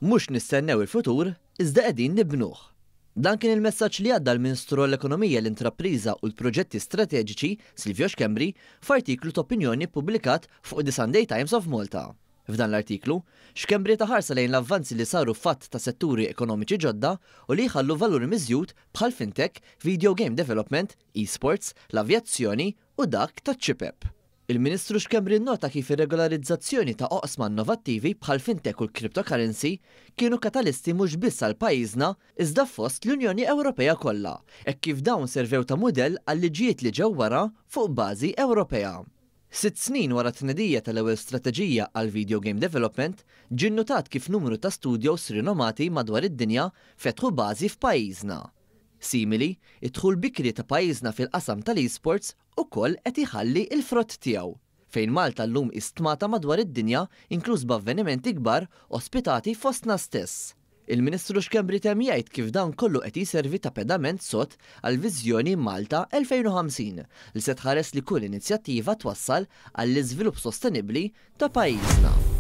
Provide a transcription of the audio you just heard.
Mhux nistennew il-futur, iżda qegħdin nibnuh. Dan kien il-messaġġ li għadda l-Ministru għall-Ekonomija, l-Intrapriża u l-Proġetti Strateġiċi, Silvio Schembri, f'artiklu ta' opinjoni ppubblikat fuq The Sunday Times of Malta. F'dan l-artiklu, Schembri ta ħarsa lejn l-avvanzi li saru f'għadd ta' setturi ekonomiċi ġodda u li jħallu valur miżjud bħal fintech, video game development, e-sports, l-avjazzjoni u dak taċ-ċipep. Il-Ministru Schembri nnota kif ir-regolarizzazzjoni ta' oqsma innovattivi bħall-fintech u l-cryptocurrency kienu katalisti mhux biss għal pajjiżna iżda fost l-Unjoni Ewropea kollha, hekk kif dawn servew ta' mudell għal-liġijiet li ġew wara fuq bażi Ewropea. 6 snin wara t-tnedija tal-ewwel strateġija għal video game development, ġie nnutat kif numru ta' studios rinomati madwar id-dinja fetħu bażi f'pajjiżna. Simili, id-dħul bikri ta' pajjiżna fil-qasam tal-esports ukoll qed iħalli l-frott tiegħu, fejn Malta llum stmata madwar id-dinja, inkluż b'avvenimenti kbar ospitati fostna stess. Il-Ministru Schembri temm jgħid kif dan kollu qed jiservi ta' pedament sod għal viżjoni Malta 2050 li se tħares li kull inizjattiva twassal għall-iżvilupp sostenibbli ta' pajjiżna.